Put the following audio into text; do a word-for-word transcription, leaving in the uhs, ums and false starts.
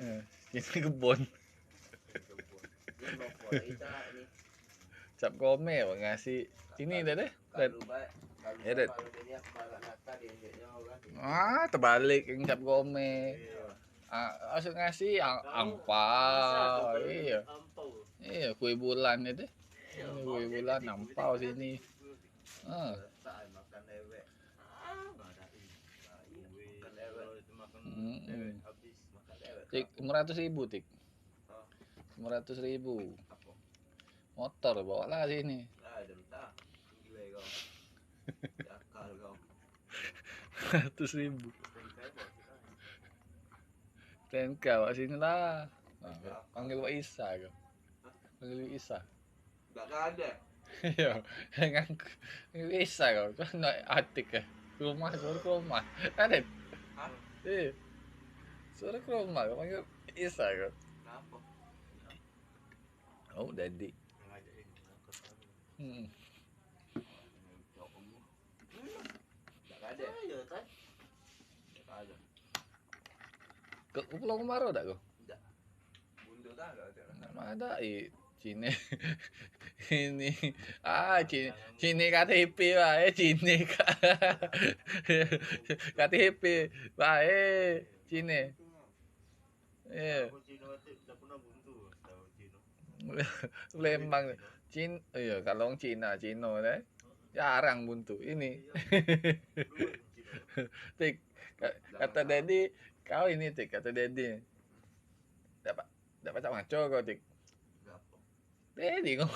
Eh, ini kebon. Cap Gome, Bang, ngasih ini dah deh. Kalu bae, kalu Ya, Dad. Kalu dia balak nata dia injeknya orang. Ah, terbalik yang Cap Gome. Iya. Ah, maksud ngasih ang- angpau. Iya. Angpau. Iya, kue bulan itu. Iya, kue bulan angpau sini. Ah. Letak makan dewek. Ah, nggak ada ini. Makan dewek. Makan Mm-mm. Dewek habis. Makan dewek. Tik, lima ratus ribu, Tik. Hah? Lima ratus ribu. Apa? Motor bawa lah sini. Ah, dah entah. Gila kau. Akal kau. Seratus ribu. T N K bawa sini lah. Nah, panggil Wak Isa kau. Panggil Wak Isa. Dak ada. Iya, ngaku. Wak Isa kau. Kau nak atik ke? Rumah, suruh ke rumah. Ada? Hah? Iya. Suruh ke rumah, kau panggil Wak Isa kau. Kenapa? Oh, daddy. Hmm. Dak ada. Ayo, Tan. Dak ada. Ke, ke Pulau Kemaro dak kau? Dak. Bunda dah dak ada. Mana ada i Cine. Ini ah Cine, Cine K T P bae Cine. K T P bae Cine. Iya. Aku Cino tu dak pernah buntu, tahu Cino. Lembang. Cin, iya, kalau wong Cina, Cino deh. Jarang buntu. Ini. Iya. Tik, ka- kata Dedi, kau ini, Tik, kata Dedi. Dak pa- dak pacak maco kau, Tik. Gapo? Dedi kau.